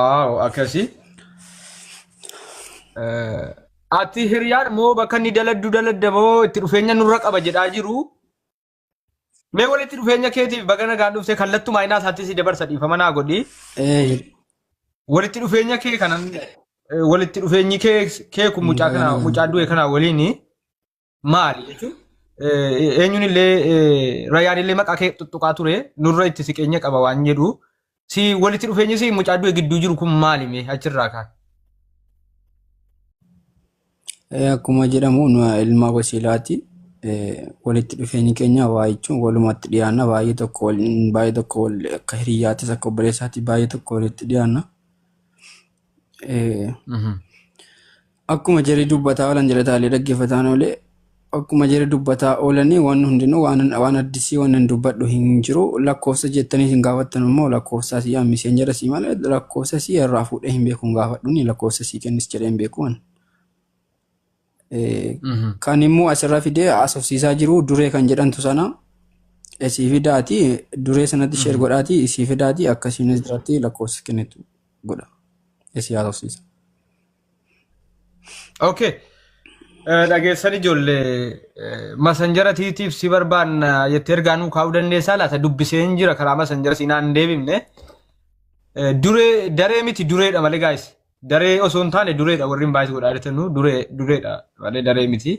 Aawo akkasi. Ati hiriyaan moo bakka inni daladdu daladda moo itti dhufeenya nurra qaba jedhaa jiru. Mee walitti dhufeenya keetiif baga nagaan dhufte kallattumaa inaa isaatti si dabarsa dhiifama naa godhi. Walitti dhufeenya kee kanan walitti dhufeenyi kee kee kun mucaa kana mucaa du'e kana waliin maali jechuun eenyuun illee rayyaan illee maqaa kee tuttuqaa ture nurra itti siqeenya qaba waan jedhu si walitti dhufeenyi si mucaa du'e gidduu jiru kun maali mee achirraa kaan. Akkuma jedhamu nu ilma wasiilaati. Walitti dhufeenyi keenya waa jechuun walumatti dhiyaanna baay'ee tokko wal baay'ee tokko wal akka hiriyyaattis akka obboleessaatti baay'ee tokko walitti dhiyaanna. Akkuma jarri dubbataa oolan jala taalee dhaggeeffataan oolee akkuma jarri dubbataa oolanii waan hundinuu waan waan addisii waan hin dubbadhu hin jiru lakkoofsa jettanii hin gaafattan immoo lakkoofsa sii hammiseen jara sii malee lakkoofsa sii irraa fuudhee hin beeku hin gaafadhuuni lakkoofsa sii kennis jedhee hin beeku waan. Kan immoo asirra fidee haasofsiisaa jiru duree kan jedhamtu sana isii fidaati duree sanatti sheer godhaati isii fidaati akkasiin asirratti lakkoofsa kennitu godha isii haasofsiisa. Okay. Dhageessan ijoollee masanjara tiitiif si barbaanna jettee ergaa nuu kaa'uu dandeessaa laata dubbiseen jira karaa masanjara si naan deebifne. Duree daree miti dureedha malee gaayis. Daree osoo hin taane dureedha warri hin baay'is godhaa jirtanu duree dureedha malee daree miti.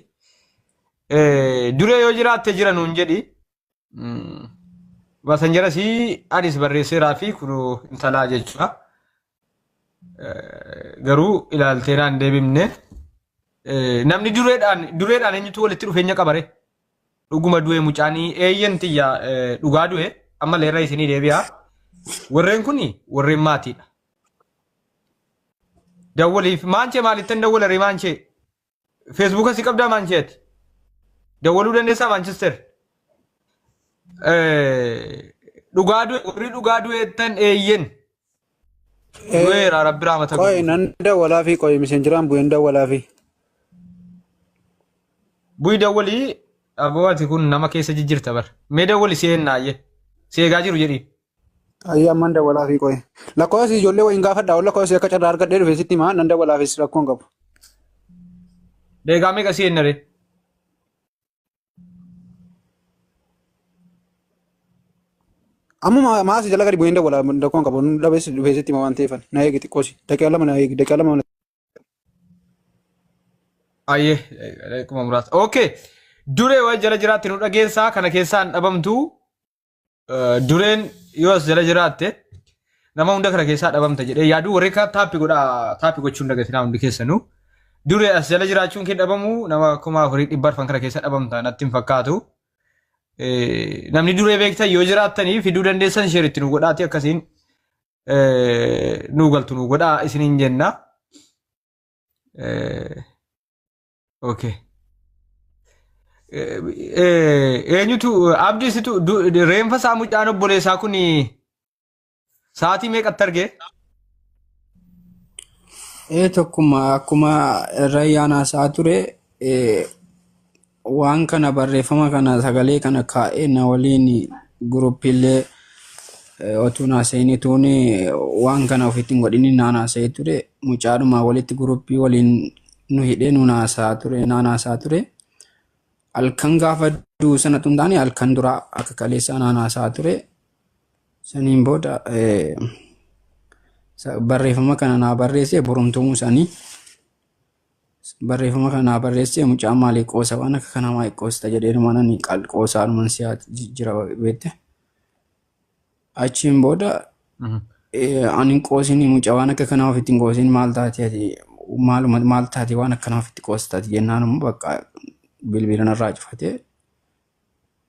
Duree yoo jiraatte jira nuun jedhi. Masanjara si anis barreesseeraa fi kunoo intalaa jechuudha. Garuu ilaaltee naan deebifne. Namni dureedhaan dureedhaan eenyutu walitti dhufeenya qabare? Dhuguma du'e mucaanii eeyyen tiyya dhugaa du'e amma leerra isinii deebi'a. Warreen kun warreen maatiidha. Dawwaliif maanchee maalittan dawwala ree maanchee? Feesbuuka si qabdaa maancheeti? Dawwaluu dandeessaa Maanchister? Dhugaa du'e warri dhugaa du'eettan eeyyen. Du'eera rabbi raamata Qoy godhuuf. nan dawwalaa fi qoy miseenjiraan bu'een dawwalaa fi. Bu'i dawwalii aboo ati kun nama keessa jijjirta bar. Mee dawwali si eennaayye. Si eegaa jiru jedhii. Ayyee amman dawwalaa fi qoy. Lakkoofsi ijoollee wayiin gaafadha. Ol lakkoofsi akka carraa argadhee dhufe sitti himaa nan dawwalaafis rakkoon qabu. Deegaa meeqa si ennare? Ammuma maasii jala gadi bu'een dawwala rakkoon qabu. Nun dhabees dhufee sitti hima waan ta'eefan. Na eegi xiqqoosi. Daqiiqaa 2 na eegi. Daqiiqaa 2. Ayyee akkuma muraasa. Okay. Duree wayi jala jiraatti nu dhageessaa kana keessaan dhabamtu Dureen yoo as jala jiraatte nama hunda kana keessaa dhabamta jedhee yaadu warri kaan taappi godhaa taappi gochuun dagatinaa hundi keessanuu. Duree as jala jiraachuun kee dhabamu nama 4400 kana keessa dhabamta natti hin fakkaatu. Namni duree beektan yoo jiraattanii fiduu dandeessan sheer itti nu godhaati akkasiin nu galtu nu godhaa isiniin jenna. Okay. Eenyutu abdii situ reenfa isaa mucaan obboleessaa kun sa'aatii meeqatti argee? Ee tokkuma akkuma rayyaan haasa'aa ture waan kana barreeffama kana sagalee kana kaa'ee na waliin guruppiillee otuun haasa'in tuun waan kana ofitti hin godhinin naan haasa'ee ture mucaadhuma walitti guruppii waliin nu hidhee nuun haasa'aa ture naan haasa'aa ture. Halkan gaafa du'u sana tun taane halkan duraa akka kaleessaa naan haasa'aa ture. Saniin booda barreeffama kana naa barreesse borumtumuu isaanii barreeffama kana naa barreesse mucaan maalii qoosa waan akka kanaa maalii qoosta jedhee numaan ani qoosaa numan si jira beekte. Achiin booda ani hin qoosin mucaa waan akka kanaa ofitti hin qoosin maal taate ati maaluma maal taate waan akkanaa ofitti qoostaati jennaan immoo bakka bilbila narraa cufate.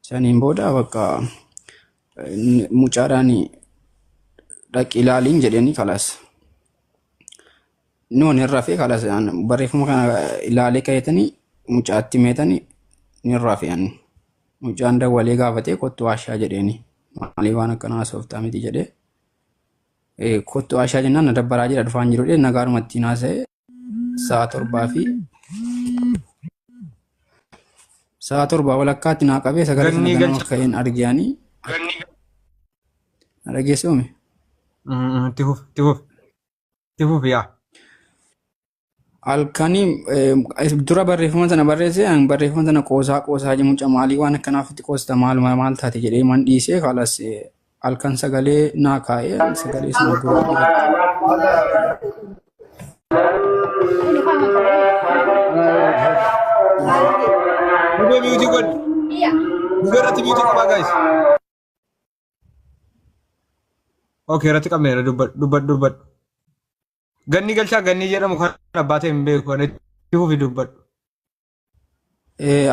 Saniin booda bakka mucaadhaan dhaqi ilaaliin jedheeni kalaas. Nuun hin rafee kalaas barreeffama kana ilaalee ka'eetanii mucaatti meetanii ni rafe ani. Mucaan dawwalee gaafatee kottu Ashaa jedheeni. Maaliif waan akkanaa haasoftaa miti jedhee. Kottu Ashaa jennaan na dabbaraa jira dhufaan jiru jedhee nagaadhuma ittiin haasa'e sa'a torbaa fi sa'a torbaa walakkaatti naa qabee sagalee sana Gannii ganama galcha. ka'een arge ani. Na dhageessuu Itti fufi itti fufi. Itti fufi yaa. Halkanii dura barreeffama sana barreesse, ani barreeffama sana qoosaa qoosaa mucaa maalii waan akkanaaf itti qoosta, maaluma maal taate jedhee man dhiisee, kalas halkan sagalee naa kaa'ee sagalee sana gurra Mubee mute godhi. Mubee irratti mute qabaa, guys. Okay, irratti qabneera, dubbadhu, dubbadhu, dubbadhu. Ganni galchaa ganni jedhamu kan abbaa ta'e hin beeku. Ani itti fufi, dubbadhu.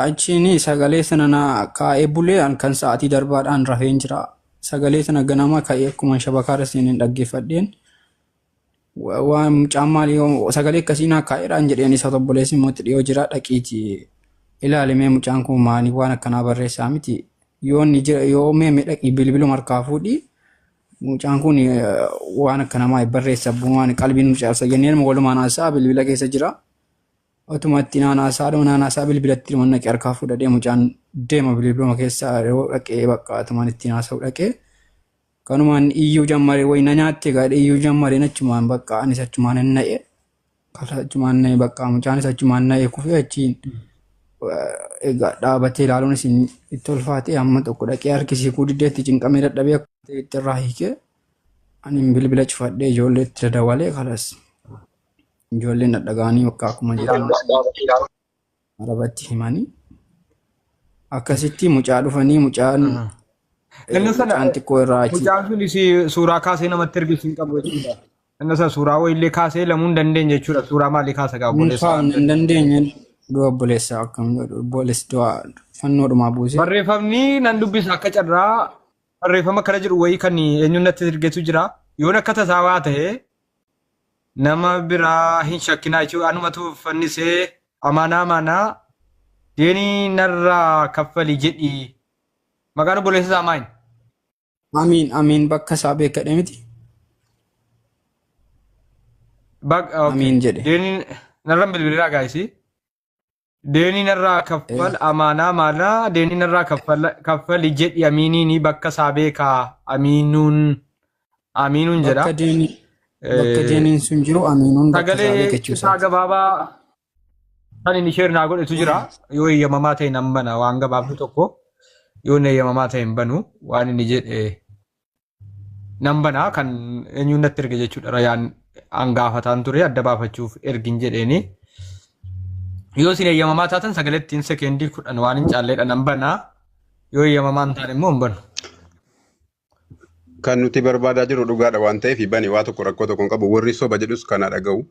Achiin sagalee sana naa kaa'ee bulee, halkan sa'aatii darbaadhaan rafeen jira. Sagalee sana ganama ka'ee akkuma shabakaarra seeneen dhaggeeffadheen, waan mucaan maalii sagalee akkasii naa kaa'eedhaan jedheen, isa obboleessi immoo itti dhiyoo jira, dhaqiiti ilaalimee mucaan kun maanii waan akkanaa barreessaa miti, yoo inni jira yoo meeme dhaqii bilbiluma harkaa fuudhii, mucaan kun waan akkana maal barreessa, abbumaan qalbiin nu cabsa jenneen walumaan haasaa bilbila keessa jira. Otuma itti naanaasaa dhuma naanaasaa bilbilatti dhuma naqee harkaa fuudhadhee, mucaan deema bilbiluma keessa yeroo dhaqee bakka atumaan ittiin haasa'u dhaqee kanumaan iyyuu jammaree, wayi na nyaatte gaadhe iyyuu jammareen, achumaan bakka anis achumaan hin na'e, kala achumaan na'e, bakka mucaanis achumaan na'e kufee. Achiin egaa dhaabatee ilaaluun isin itti ulfaatee, amma tokko dhaqee harkisii kuu diddeetti cinqamee dadhabee akka ta'e itti irraa hiikee, ani bilbila cufadhee ijoollee itti dadawalee, kalas ijoolleen dhadhaga'anii bakka akkuma jiran arabatti himanii akkasitti mucaa dhufanii mucaan Inni sana mucaan xiqqoo irraa achi mucaan sun si suuraa kaasee namatti ergisiin hin qabu jechuudha. Inni sana suuraa wayiillee kaasee lamuu hin dandeenye jechuudha. Suuraa maalii kaasa gaa obboleessa? Mucaan hin dandeenye, du'a obboleessa akkam godhu, obboleessi du'a fannoodhumaa buuse. Barreeffamni nan dubbisa akka carraa, barreeffama kana jedhu wayii kan eenyuun natti ergetu jira. Yoon akka tasaa waa ta'e nama biraa hin shakkinaa jechuudha. Anumatu fannisee, amaanaa amaanaa deenii narraa kaffali jedhi. Maqaan obboleessa isaa maali? Amiin, amiin bakka isaa beekadhe miti. Okay. Amiin jedhe. Deenii narraan bilbilaa gaayisi. Deenii narraa kaffal, amaanaa amaanaa deenii narraa kaffali jedhi, amiiniini bakka isaa beekaa, amiinuun amiinuun jedha. Bakka deeniin sun jiru amiinuun bakka isaa Sagalee beeka isaa jechuudha. gabaabaa kan inni share naa godhetu jira. Yoo eeyyamamaa ta'e nan bana, waan gabaabdu tokko. Yoo inni eeyyamamaa ta'e hin banu, waan inni jedhe nan bana, kan eenyuun natti erge jechuudha. Rayaan an gaafataan ture adda baafachuuf ergin jedheeni. Yoo isin eeyyamamaa taatan sagalee ittiin sekeendii 10 waan hin caalleedha nan bana. Yoo eeyyamamaa hin taane immoo hin banu. Kan nuti barbaadaa jirru dhugaadha waan ta'eef bani, waa tokko rakkoo tokko hin qabu. Warri soba jedhus kana dhaga'u.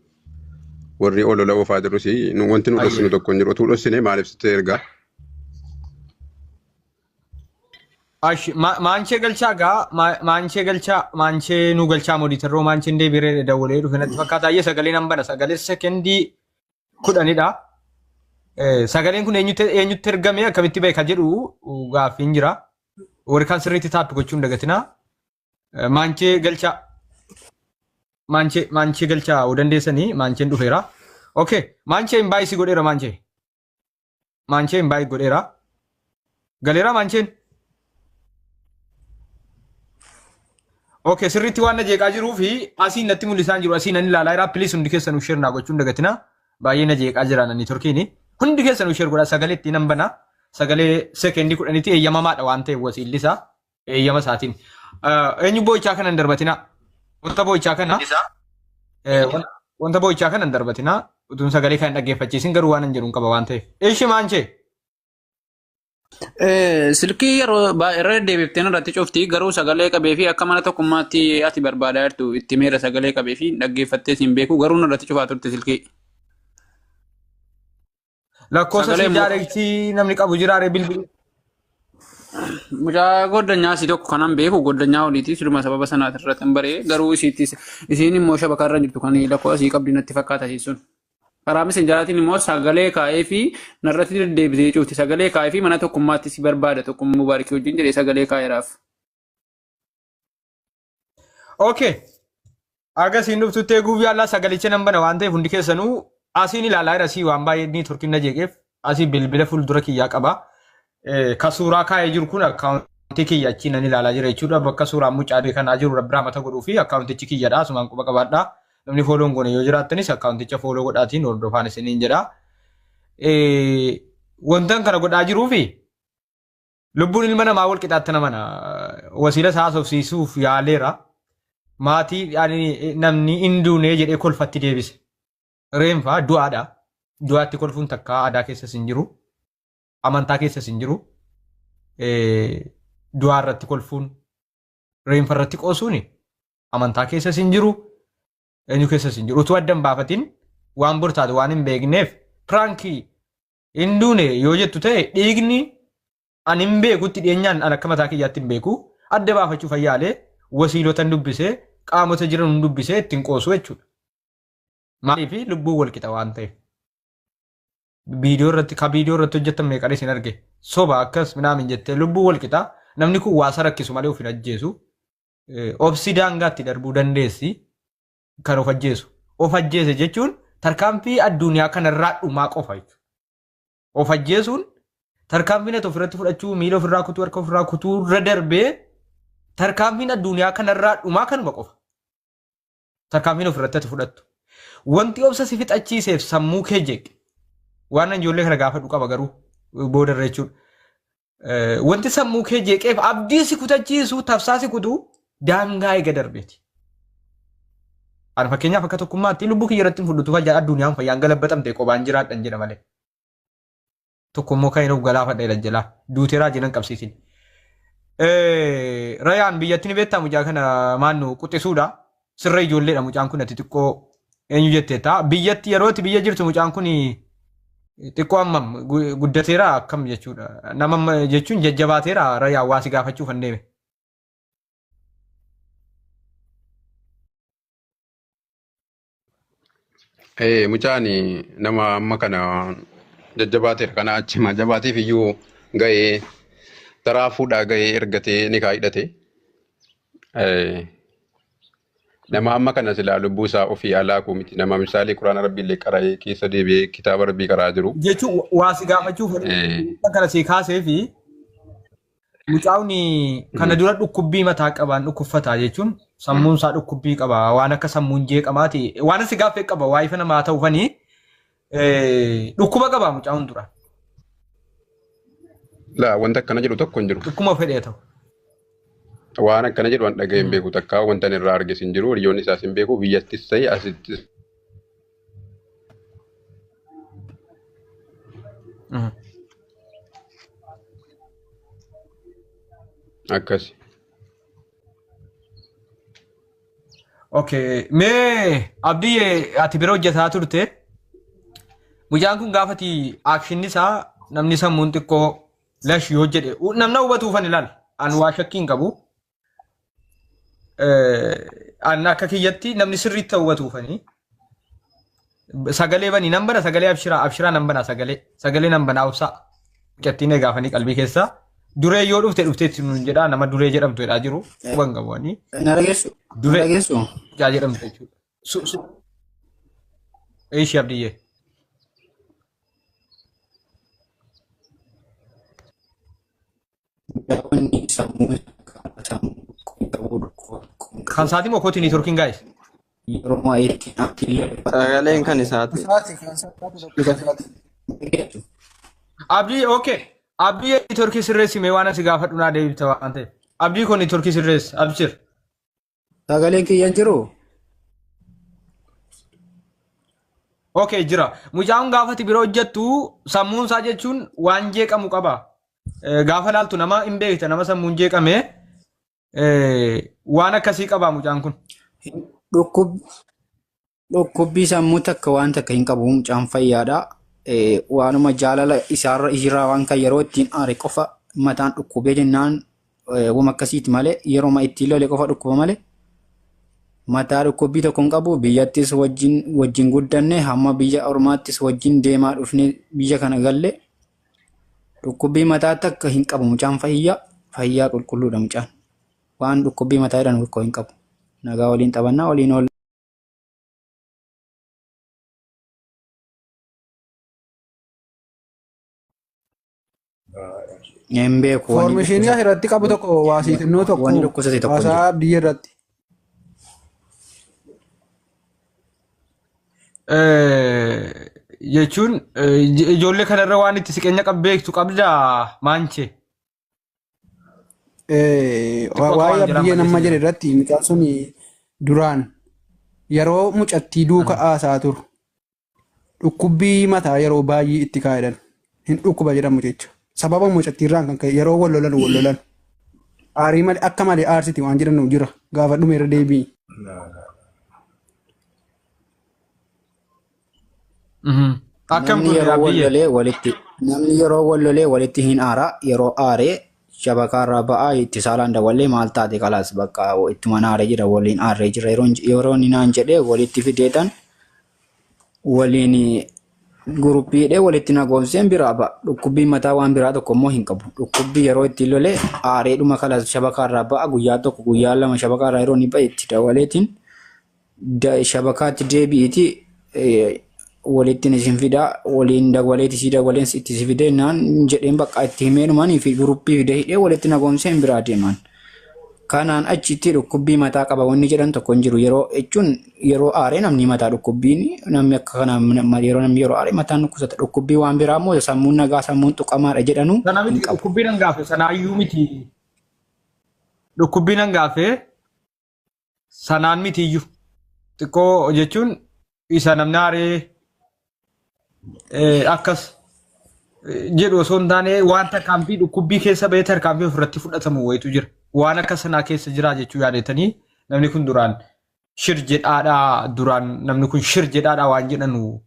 Warri olola oofaa jirus wanti nu dhoksinu tokko hin jiru. Utuu dhoksine maaliif sitti ergaa? Ashi, maanchee galchaa gaa, maanchee galchaa, maanchee nu galchaa, moderatoroo maancheen deebiiree dawwalee dhufe natti fakkaata. Ayyee, sagalee nan bana, sagalee sekendii 10dha. Sagaleen kun eenyutti eenyutti ergame, akkamitti beeka jedhu gaaffiin jira. Warri kaan sirriitti tap gochuu hin dagatinaa. Maanchee galchaa. Maanchee, maanchee galchaa yoo dandeessanii, maancheen dhufeera. Okay, maanchee hin baay'isi godheera maanchee. Maanchee hin baay'ee godheera. Galeera maancheen. Okay, sirriitti waan na jeeqaa jiruu fi asiin natti mul'isaa jiru, asiin nan ilaalaa jira. Please, hundi keessanuu share naa gochuu hin dagatinaa. Baay'ee na jeeqaa jira nani torkiini. Hundi keessanuu share godhaa, sagalee ittiin nan bana. Sagalee sekendii 10tti eeyyamamaadha waan ta'eef wasiilli isaa eeyyama isaatiin. Eenyu boo'ichaa kana hin darbatinaa. Wanta boo'ichaa kana wanta boo'ichaa kana hin darbatinaa. Utuun sagalee kana hin dhaggeeffachiisin garuu waan hin jedhu hin qaba waan ta'eef. Ishi maanchee. Silkii yeroo irra deddeebiftee irratti cufti, garuu sagalee qabee fi akka mana tokkummaatti ati barbaadaa jirtu itti meera, sagalee qabee fi dhaggeeffattee siin beeku, garuu irratti cufaa turte silkii. Lakkoofsa Sagalee sii directii namni qabu jiraare bilbilu. Mucaa goddanyaa isii tokko kanan beeku, goddanyaa oliiti, siluma sababa sanaati irratti hin baree, garuu isiittis isiin immoo shabaka irra jirtu kan lakkoofsa isii qabdi natti fakkaata isiin sun. Karaa messengeraatiin immoo sagalee kaa'ee fi narratti deddeebisee cufti, sagalee kaa'ee fi mana tokkummaatti si barbaada, tokkummaa mubaarikii wajjin jedhee sagalee kaa'eeraaf. Okay. Aga siin dhuftutti eeguuf yaallaa, sagalicha nan bana waan ta'eef hundi keessanuu asiin ilaalaa jira, asii waan baay'ee ni turkin na jeeqeef asii bilbila fuuldura kiyyaa qaba. Ka suuraa kaa'ee jiru kun akkaawuntii kiyya achii nan ilaalaa jira jechuudha. Bakka suuraan mucaa kanaa jiru rabbi rahmata godhuu fi akkaawuntichi kiyyadha. Asumaan quba qabaadha. Namni follow hin goone yoo jiraattanis akkaawunticha follow godhaatiin hordofaan isiniin jedha. Wantan kana godhaa jiruufi lubbuun ilma namaa wal qixaatti nama wasiila isaa haasofsiisuuf yaaleera. Maatii namni hin duune jedhee kolfatti deebise. Reenfaa du'aadha. Du'aatti kolfuun takka aadaa keessas hin jiru. Amantaa keessas hin jiru. Du'aa irratti kolfuun reenfa irratti qoosuun amantaa keessas hin jiru. Eenyu keessas hin jiru. Utuu adda hin baafatin waan bortaatu waan hin beekneef piraankii hin duune yoo jettu ta'e dhiigni ani hin beekutti dhiyeenyaan an akka mataa kiyyaatti hin beeku adda baafachuuf ayyaalee wasiilota hin dubbisee qaamota jiran hin dubbisee ittiin qoosu jechuudha. Maaliif lubbuu wal qixa waan ta'eef. Viidiyoo irratti ka viidiyoo irratti hojjetan meeqaan isin arge soba akkas minaamin jettee lubbuu wal qixa namni kun waasa rakkisu malee of hin ajjeesu. Obsi daangaatti darbuu dandeessi kan of ajjeesu. Of ajjeese jechuun tarkaanfii addunyaa kanarraa dhumaa qofa jechuudha. Of ajjeesuun tarkaanfiin ati ofirratti fudhachuu miila ofirraa kutuu harka ofirraa kutuu irra darbee tarkaanfiin addunyaa kanarraa dhumaa kanuma qofa. Tarkaanfiin ofirratti ati fudhattu. Wanti obsa si fixachiiseef sammuu kee jeeqe. Waan ijoollee kana gaafadhu qaba garuu boodarra jechuudha. Wanti sammuu kee jeeqeef abdii si kutachiisu tafsaa si kutu daangaa eega darbeeti. Ani fakkeenyaaf akka tokkummaatti lubbuu kiyya irratti hin fudhatu fayyaa addunyaan fayyaan galabbatamte qobaan jiraadhan jedha malee. Tokkommoo kan hin of galaafadha jedhan jalaa duuteeraa jiran qabsiisin. Rayaan biyyatti ni beektaa mucaa kana maannu quxisuudha. Sirra ijoolleedha mucaan kun ati xiqqoo eenyu jettee ta'a. Biyyatti yerootti biyya jirtu mucaan kun xiqqoo hammam guddateera akkam jechuudha. Nama jechuun jajjabaateera Rayaan waa si gaafachuuf hin deeme. Mucaan nama amma kana jajjabaateera kana achima jabaateef iyyuu ga'ee taraa fuudhaa ga'ee ergatee ni kaa'idhate. Nama amma kana silaa lubbuu isaa ofii alaa miti nama misaalee quraana rabbiillee qara'ee keessa deebi'ee kitaaba rabbii qara'aa jiru. Jechuun waa si gaafachuuf kana si kaasee fi mucaan kana dura dhukkubbii mataa qabaan dhukkubfataa jechuun sammuun isaa dhukkubbii qaba waan akka sammuun jeeqamaati waan si gaaffee qaba waa ifa namaa ta'uufanii dhukkuba qaba mucaan dura. Laa wanta akkana jedhu tokko hin jiru. Dhukkuma fedhee ta'u. Waan akkana jedhu waan dhaga'ee hin beeku takka wanta inni irraa arges hin jiru hiriyoonni isaas hin beeku biyyattis ta'e asittis. Akkas. Okay, mee Abdii ati bira hojjetaa turte mucaan kun gaafati aakshinni isaa namni sammuun xiqqoo lash yoo jedhe namna hubatuufan ilaal an waa shakkii hin qabu. An akka kiyyatti namni sirriitti hubatuufani. Sagalee banii nan bana sagalee abshiraa abshiraa nan bana sagalee sagalee nan banaa obsaa mucattiin eegaafanii qalbii keessaa. Duree yoo dhufte dhufteetti nuun jedhaa nama duree jedhamtu jedhaa jiru. Waan qabu Na dhageessu? Na Duree dhageessu? mucaa jedhamtu jechuudha. Eeshi Abdiyyee. Wanni sammuu sammuu qabu dhukkuba Kan sa'aatii moo kootii neetworkiin gaa'is? yeroo baay'eetti abdiillee Sagaleen kan isaati. Isaati kan isaati tokko kan isaati. dhageessu. Abdii okay. Abdii neetworkii sirreessi mee waan asi gaafadhu naa deebifta waan ta'eef. Abdii kun neetworkii sirreessi abshir. Sagaleen kiyya hin jiruu? Okay jira. Mucaan gaafati bira hojjettu sammuun isaa jechuun waan jeeqamu qaba. Gaafa laaltu nama hin beekta nama sammuun jeeqame waan akkasii qaba mucaan kun. Dhukkubbii sammuu takka waan takka hin qabu mucaan fayyaadha. Waanuma jaalala isaarra irraa waan kan yeroo ittiin aare qofa mataan dhukkubee jennaan wama akkasiiti malee yeroo ittiin lole qofa dhukkuba malee mataa dhukkubbii tokko hin qabu biyyattis wajjin guddanne hamma biyya ormaattis wajjin deemaa dhufne biyya kana galle dhukkubbii mataa takka hin qabu mucaan fayyaa qulqulluudha mucaan waan dhukkubbii mataa jedhan tokko hin qabu nagaa waliin taphannaa waliin oolla. Hin beeku wanni Foormeeshinii asirratti qabu tokko waasii xinnoo tokko wanni dhukkubsate tokko hin jiru. haasaa biyya irratti. Jechuun ijoollee kanarra waan itti siqeenya beektu qabdaa maanche. Xiqqoo akka Waa'ee waan jiran abbiyyee nama malee jedhe irratti mucaan sun duraan yeroo mucattii duuka haasaa turu dhukkubbii mataa yeroo baay'ee itti kaa'edhan hin dhukkuba jedhan mucicha. Sababa mucattii irraan kan ka'e yeroo wal lolan wal lolan aarii malee akka malee aarsiti waan jedhan jira gaafa dhume irra deebi'i. Akkam Namni kun yeroo wal abbiyyee? lolee walitti namni yeroo wal lolee walitti hin aara yeroo aaree shabakaarraa ba'aa itti saalaan dawallee maal taate kalaas bakka ittuma aaree jira waliin aaree jira yeroo inni naan jedhee walitti fideetan waliin guruppiidhee walitti nagoomseen biraa ba'a. Dhukkubbii mataa waan biraa tokko immoo hin qabu. Dhukkubbii yeroo itti lolee aareedhuma kalaas shabakaarraa ba'a guyyaa tokko guyyaa lama shabakaarraa yeroo inni ba'e itti dawaleetiin shabakaatti deebi'iiti walitti isin fidaa waliin dawaleeti si dawaleen itti si fidee naan jedheen bakka itti himeenumanii fi guruppii fidee hidhee walitti nagoomseen biraa deeman. Kanaan achitti dhukkubbii mataa qaba wanni jedhan tokko hin jiru. Yeroo jechuun yeroo aaree namni mataa dhukkubbiin namni akka kanaa yeroo namni yeroo aaree mataan dhukkubsata. Dhukkubbii waan biraa immoo sammuun nagaa sammuun tuqamaadha jedhanu Sana hin miti qabu. dhukkubbii nan gaafe sanaayyuu miti. Dhukkubbii nan gaafe sanaan miti iyyuu. Xiqqoo jechuun isa namni aaree akkas jedhu osoo hin taane waan tarkaanfii dhukkubbii keessa bahee tarkaanfii ofirratti fudhatamu wayitu jira. Waan akka sanaa keessa jira jechuu yaadetanii namni kun duraan shir jedhaadhaa duraan namni kun shir jedhaadhaa waan jedhanu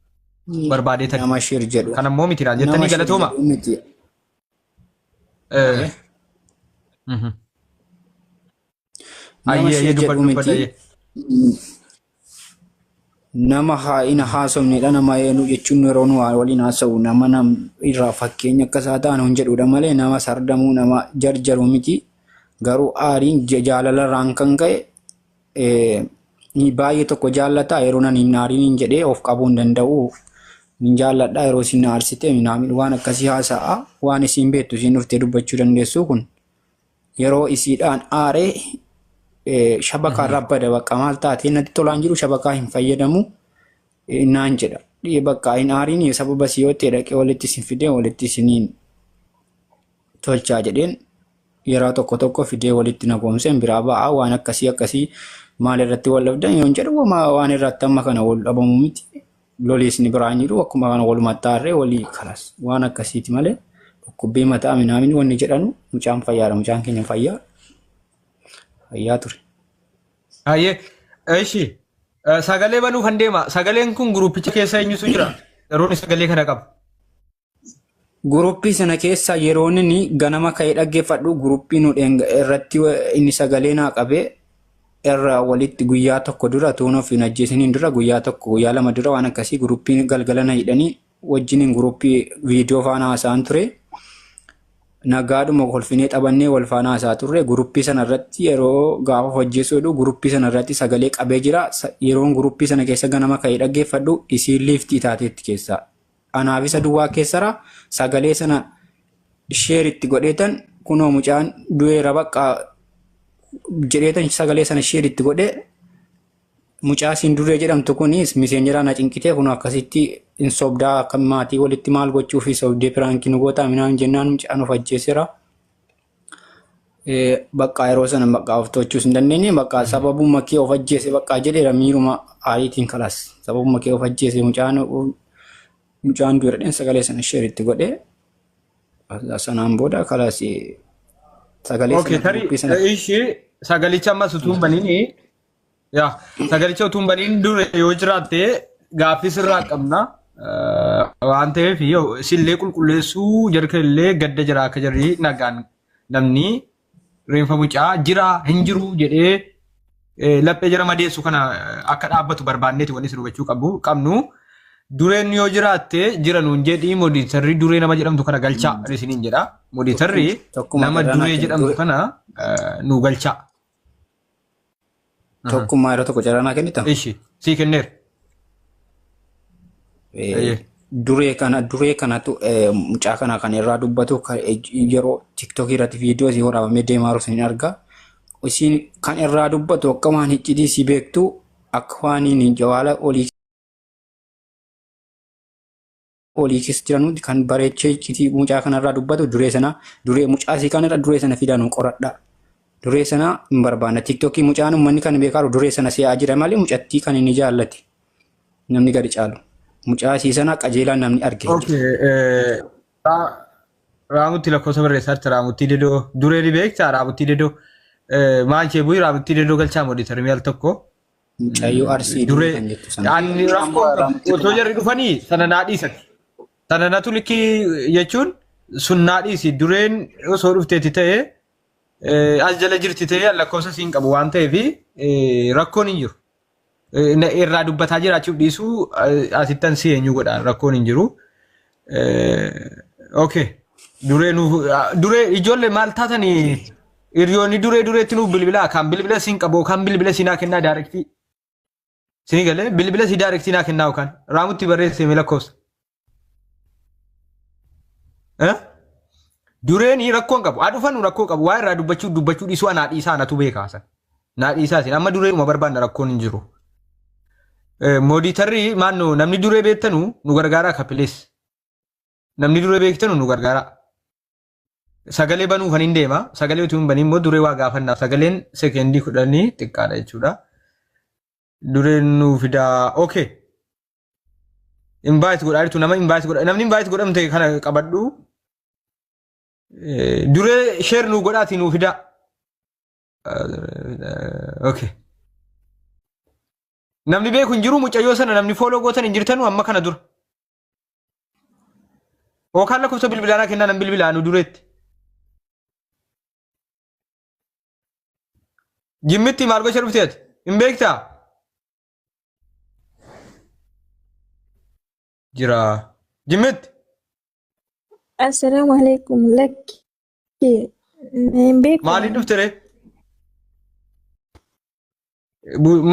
barbaadeetani. Nama shir jedhu. Kan ammoo miti naan Nama jettanii shir galatooma. jedhu miti. Nama Ayyee shir ayyee jedhu dubbadhu dubbadhu miti. ayyee. Nama haa'ina haasofnedha nama eenyu jechuun yeroo nu waliin haasa'u nama nam irraa fakkeenya akka isaa ta'an hin jedhudha malee nama sardamuu nama jarjaru miti. Garuu aariin jaalala irraan kan ka'e baay'ee tokko jaallata yeroo nan hin aariin hin jedhee of qabuu hin danda'u. Hin jaalladha yeroo isin aarsite minaamin waan akkasii haasa'a waan isin beektu isin dhuftee dubbachuu dandeessu kun yeroo isiidhaan aaree shabakaa irraa bada bakka maal taate natti tolaan jiru shabakaa hin fayyadamu naan jedha. Bakka hin aariin sababa si yoo ta'e dhaqee walitti isin fidee walitti isiniin tolchaa jedheen yeroo tokko tokko fidee walitti na goomseen biraa ba'aa waan akkasii akkasii maal irratti wal dhabdan yoon jedhu waan irratti amma kana wal dhabamu miti. Loliis ni biraan jiru akkuma kana walumatti aarree walii kalas waan akkasiiti malee dhukkubbii mataa minaamin wanni jedhanu mucaan fayyaadha mucaan keenya fayyaa fayyaa ture. Ayyee eshi sagalee banuuf han deema. Sagaleen kun guruupicha keessa eenyutu jira? Yeroo inni sagalee kana qabu. Guruppii sana keessa yeroo inni ganama ka'ee dhaggeeffadhu guruppii nu irratti inni sagalee naa qabee irra walitti guyyaa tokko dura tuun of hin ajjeesiniin dura guyyaa tokko guyyaa lama dura waan akkasii guruppiin galgala na hidhanii wajjiniin guruppii viidiyoo faana haasa'an ture. Nagaadhuma kolfinee taphannee wal faana haasa'aa turre guruppii sana irratti yeroo gaafa hojjeessu jedhu guruppii sana irratti sagalee qabee jira. Yeroon guruppii sana keessa ganama ka'ee dhaggeeffadhu isiin liiftii taateetti keessa. Anaaf isa duwwaa keessara sagalee sana sheer itti godheetan kunoo mucaan du'eera bakka jedheetan sagalee sana sheer itti godhee mucaa siin duree jedhamtu kunis miseenjeraa na cinqitee kun akkasitti hin sobdaa akka maatii walitti maal gochuu fi sobdee piraankii nu gootaa minaan jennaan mucaan of ajjeeseera. Bakka yeroo sana bakka of to'achuus hin dandeenye bakka sababuma kee of ajjeese bakka jedheera miiruma aariitiin kalaas sababuma kee of ajjeese mucaan mucaan du'eera sagalee sana sheer itti godhee sanaan booda kalaas sagalee Okay, sana tarii guruppii sana ishee sagalicha ammas utuu hin baniin yaa sagalicha utuu hin baniin dura yoo jiraatte gaaffii sirraa qabna. Waan ta'eef isillee qulqulleessuu jarka illee gadda jira akka jarri nagaan namni reenfa mucaa jira hin jiru jedhee laphee jara madeessu kana akka dhaabbatu barbaanneeti wanni isin hubachuu qabnu. Dureen yoo jiraatte jira nuun jedhii mooditarri duree nama jedhamtu kana galchaa isiniin jedha. Mooditarri Tokkuma nama carraa duree naa jedhamtu kenni. kana nu galchaa. Tokkummaa yeroo tokko carraa naa kennita. Ishi sii kenneera. Duree kanatu mucaa kana kan irraa dubbatu yeroo tiktookii irratti viidiyoo isii waraabamee deemaa jiru isin arga. Isiin kan irraa dubbatu akka waan iccitii si beektu akka waan hin jawaala olii olii keessa jiran kan bareechee icciitii mucaa kanarraa dubbatu duree sana duree mucaa isii kanarra duree sana fidaa nu qoradha. Duree sana hin barbaanna. Tiktokii mucaan uummanni kan beekaa duree sana si'aa jira malee mucattii kan inni jaallate namni gadi caalu. Mucaa isii sana qajeelaan namni arge hin jiru. Okay. Raamutti lakkoofsa barreessaa jirta Raamuttii Dedoo. Duree ni beektaa Raamuttii Dedoo. Maal ishee bu'ii Raamuttii Dedoo galchaa mooditarii al tokko. Mucayyoo Arsii duree Duree kan jettu sana. ani rakkoo qabu otoo jarri dhufanii sana naa dhiisati. Sana natu likkii jechuun sun naa dhiisi. Dureen osoo dhufteeti ta'ee as jala jirti ta'ee lakkoofsa siin qabu waan ta'eef rakkoon hin jiru. Irraa dubbataa jiraachuuf dhiisuu asittan si eenyu godha rakkoon hin jiru. Okay. Duree nuuf duree ijoollee maal taatanii hiriyoonni duree dureetti nuuf bilbilaa kan bilbila siin qabu kan bilbila siinaa kennaa daarektii. Siinii galee bilbila sii daarektii naa kennaa yookaan raamutti barreessee mee lakkoofsa. Eh? Dureen rakkoo hin qabu. Haa dhufanu rakkoo qabu. Waa irraa dubbachuu dubbachuu dhiisuu anaa dhiisaa anatu beekaa san. Naa dhiisaa isin amma dureedhuma barbaanna rakkoon hin jiru. Mooditarri maannu namni duree beektanu nu gargaaraa kapilees. Namni duree beektanu nu gargaaraa. Sagalee banuu kan hin deema. Sagalee utuu hin baniin immoo duree waa gaafannaaf. Sagaleen sekendii 10 xiqqaadha jechuudha. Dureen nu fidaa. Okay. Invite godhaa jirtu nama invite godha. Namni invite godhamte kana qabadhu. Duree share nu godhaatii nu fidaa. Okay. Namni beeku hin jiru mucayyoo sana namni follow gootan hin jirtanu amma kana dura. Yookaan lakkoofsa bilbilaanaa kennaa nan bilbilaa nu dureetti. Jimmitti maal gocha dhufte ati? Hin beektaa? Jira. Jimmitti. Assalaamu alaikum. Lakki hin beeku. Maaliif dhufte ree?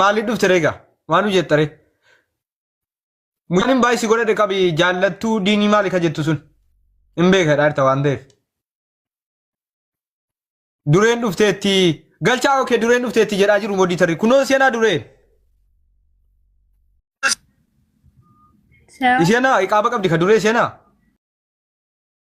Maaliif dhufte ree egaa? Maal nu jetta ree? Mucaan hin baay'isi godhadhe qabi jaallattuu diinii maali ka jettu sun? Hin beeka dhaarta waan ta'eef. Dureen dhufteetti galchaa okee dureen dhufteetti jedhaa jiru mooditarri. Kunoo seenaa dureen. Isheenaa iqaaba qabdi ka duree seenaa.